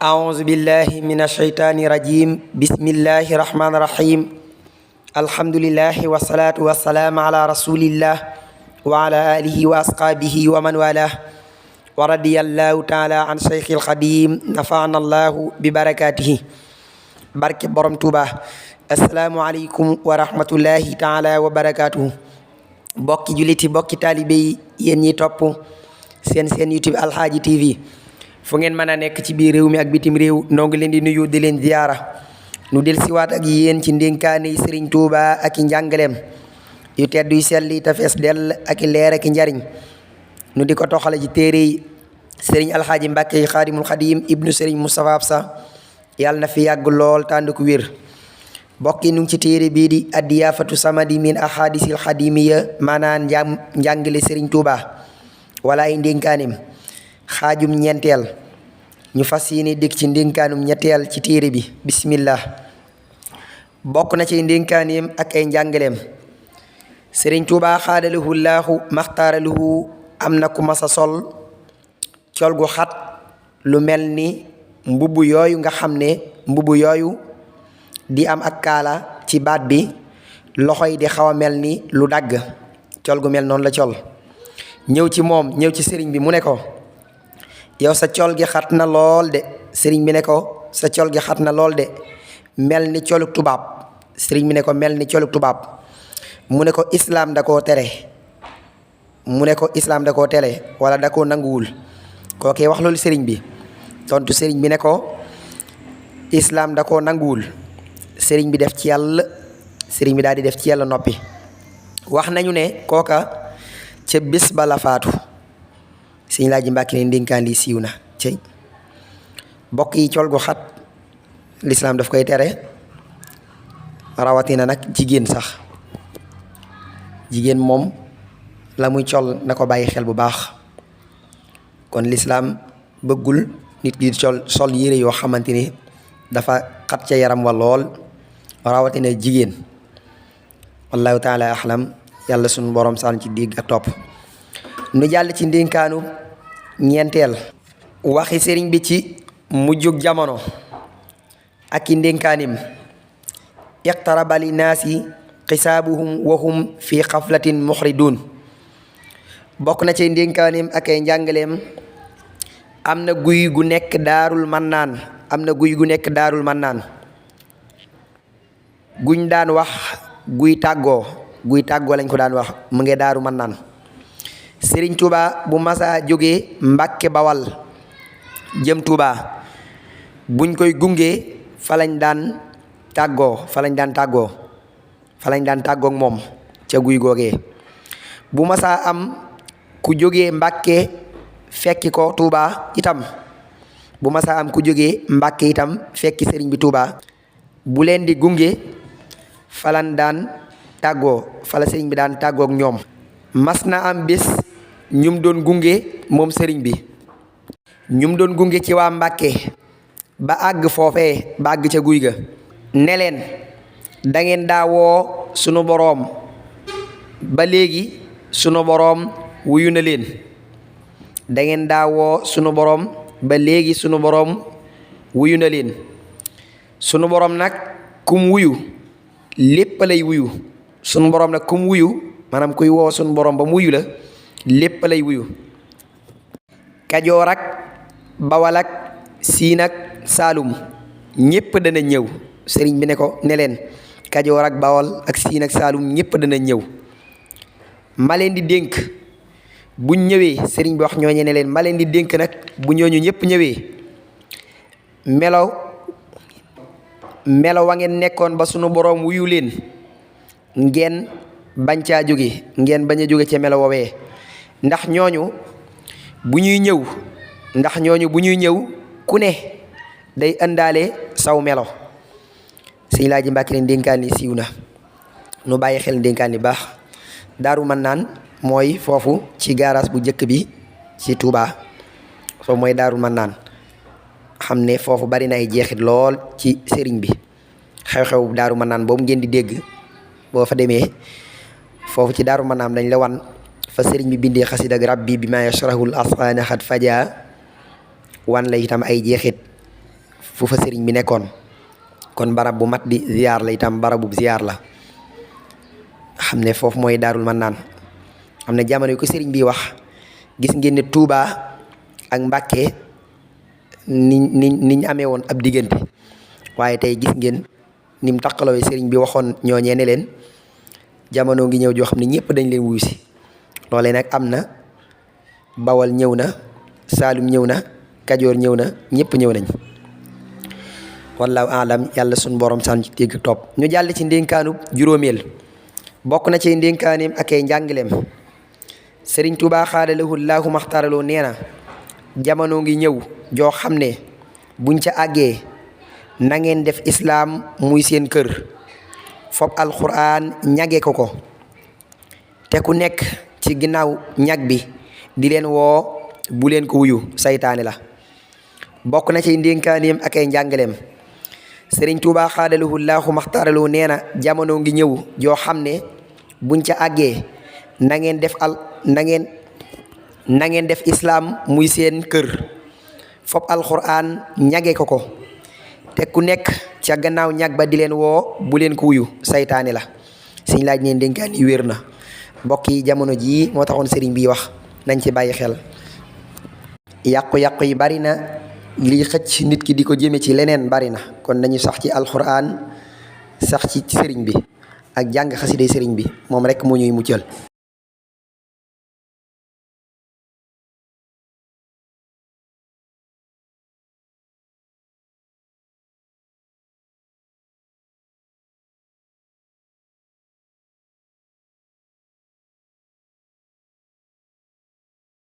أعوذ بالله من الشيطان الرجيم بسم الله الرحمن الرحيم الحمد لله والصلاة والسلام على رسول الله وعلى آله وأصحابه ومن والاه ورضي الله تعالى عن شيخ الخديم نفعنا الله ببركاته barke borom Tuuba assalaamu aleykum wa rahmatullahi taala wa barakatuhu bokki juliti bokki taalibe yi yéen ñi topp seen YouTube Alxaaji TV fu ngeen mën a nekk ci biir réew mi ak bitim réew noo ngi leen di nuyu di leen ziyaara nu del siwaat ak yéen ci ndénkaane yi Sëriñ Tuuba ak i njàngaleem yu tedd yu sell yi te fees dell ak i leer ak i njariñ nu di ko toxale ci téere yi Sëriñ Alxaaji Mbàkke yi Xaadimul Xadiim ibnu Sëriñ Mustafaa Absa yàlla na fi yàgg lool tànd ko wér bokki nu ngi ci téere bii di addiyaafatu samadi min ahadisil xadimiya maanaan njàngale Sëriñ Tuuba wala ay ndénkaaneem xaajum ñeenteel ñu fas yéene dégg ci ndénkaanum ñetteel ci téere bi bismillah bokk na ci ndénkaaneem ak ay njàngaleem Sëriñ Tuuba xaadalahu laahu maxtaaralahu am na ku masa sol col gu xat lu mel ni mbubb yooyu nga xam ne mbubb yooyu di am ak kaala ci baat bi loxo yi di xaw a mel ni lu dagg col gu mel noonu la col ñëw ci sëriñ bi mu ne ko yow sa col gi xat na lool de sëriñ bi ne ko sa col gi xat na lool de mel ni coluk tubaab sëriñ bi ne ko mel ni coluk tubaab mu ne ko islaam da koo tere wala da koo nanguwul kookee wax loolu sëriñ bi tontu sëriñ bi ne ko islaam da koo nanguwul sëriñ bi def ci yàlla sëriñ bi daal di def ci yàlla noppi wax nañu ne kooka ca bés ba la faatu Sëriñ Alaaji Mbàkke ne ndénkaan li siiw na cey bokk yi col gu xat lislaam daf koy tere rawatina nag jigéen sax jigéen moom la muy col na ko bàyyi xel bu baax kon lislaam bëggul nit ki sol yére yoo xamante ni dafa xat ca yaram wa lool rawatina jigéen wallahu taala axlam yàlla sunu borom sànn ci dégg ak topp nu jàll ci ndénkaanu ñeenteel waxi sëriñ bi ci mujjug jamono ak i ndénkaanim iqtaraba linnaasi xisaabuhum wa hum fi xaflatin muxridun bokk na ci ndénkaanim ak ay njàngaleem am na guy gu nekk daarul mannaan guñ daan wax guy tàggoo lañ ko daan wax mu ngi daaru mannaan Sëriñ Tuuba bu masa jógee Mbàkke Bawal jëm Tuuba buñ koy gunge fa lañ daan tàggoo moom ca guy googee bu masa am ku jógee Mbàkke fekki ko Tuuba itam bu masa am ku jógee Mbàkke itam fekki sëriñ bi Tuuba bu leen di gunge falan daan tàggoo fala sëriñ bi daan tàggook ñoom mas na am bés ñum doon gunge moom sëriñ bi ñum doon gunge ci waa Mbàkke ba àgg foofee ba àgg ca guy ga ne leen dangeen daawoo sunu boroom ba léegi sunu boroom wuyu na leen dangeen daawoo sunu boroom ba léegi sunu boroom wuyu na leen sunu boroom nag kum wuyu lépp lay wuyu sunu boroom nag kum wuyu maanaam kuy woo sunu boroom ba mu wuyu la lépp lay wuyu Kajoor ak Bawal ak Siin ak Saalum ñépp dana ñëw sëriñ bi ne ko ne leen Kajoor ak Bawal ak Siin ak Saalum ñépp dana ñëw ma leen di dénk buñ ñëwee sëriñ bi wax ñooñe ne leen ma leen di dénk nag bu ñooñu ñépp ñëwee melo wa ngeen nekkoon ba sunu boroom wuyu leen ngeen bañ caa jóge ngeen bañ a jóge ca melo woowee ndax ñooñu bu ñuy ñëw ku ne day ëndaale saw melo Sëriñ Alaaji Mbàkke ne ndénkaan li siiw na nu bàyyi xel ndénkaan li baax Daaru Mannaan mooy foofu ci gaaraas bu njëkk bi ci Touba foofu mooy Daaru Mannaan xam ne foofu bari na ay jeexit lool ci sëriñ bi xew-xew Daaru Mannaan boobu ngeen di dégg boo fa demee foofu ci Daaru Mannaan dañ la wan fa sëriñ bi bindee xasida ak rabbi bi ma yashrahul asqaana xat faja wan la itam ay jeexit fu fa sëriñ bi nekkoon. kon barab bu mat di ziar la itam barabu ziar la xam ne foofu mooy Daarul Mannaan. am na jamono yu ko sëriñ bi wax gis ngeen ne Touba ak Mbàkke niñ amee woon ab diggante waaye tey gis ngeen ni mu taqaloo sëriñ bi waxoon ñooñee ne leen jamono ngi ñëw joo xam ne ñëpp dañ leen wuyu si. loolee nag am na Bawal ñëw na, Saalum ñëw na, Kajoor ñëw na, ñëpp ñëw nañ. wallaahu alam yàlla sunu borom sànni ci dégg topp. ñu jàll ci ndénkaanu juróomeel bokk na ci ndénkaaneem ak ay njàngaleem. Sëriñ Tuubaa xaadalahu laahu maxtaaraloo nee na jamono ngi ñëw joo xam ne buñ ca àggee na ngeen def islaam muy seen kër fob alxuraan ñage ko te ku nekk ci ginnaaw ñag bi di leen woo bu leen ko wuyu saytaane la. bokk na ci ndénkaaneem ak ay njàngaleem. Sëriñ Tuubaa xaadalahu laahu maxtaaraloo nee na jamono ngi ñëw joo xam ne buñ ca àggee na ngeen def islaam muy seen kër fob alxuraan ñage ko te ku nekk ca gannaaw ñag ba di leen woo bu leen ko wuyu saytaane la. suñ laaj neen dénkaan yi wér na mbokk yi jamono jii moo taxoon sëriñ bi wax nañ ci bàyyi xel. yàqu-yàqu yi bari na lii xëcc nit ki di ko jëme ci leneen bari na kon nañu sax ci alxuraan sax ci sëriñ bi ak jàng xasiday sëriñ bi moom rek moo ñuy muccal.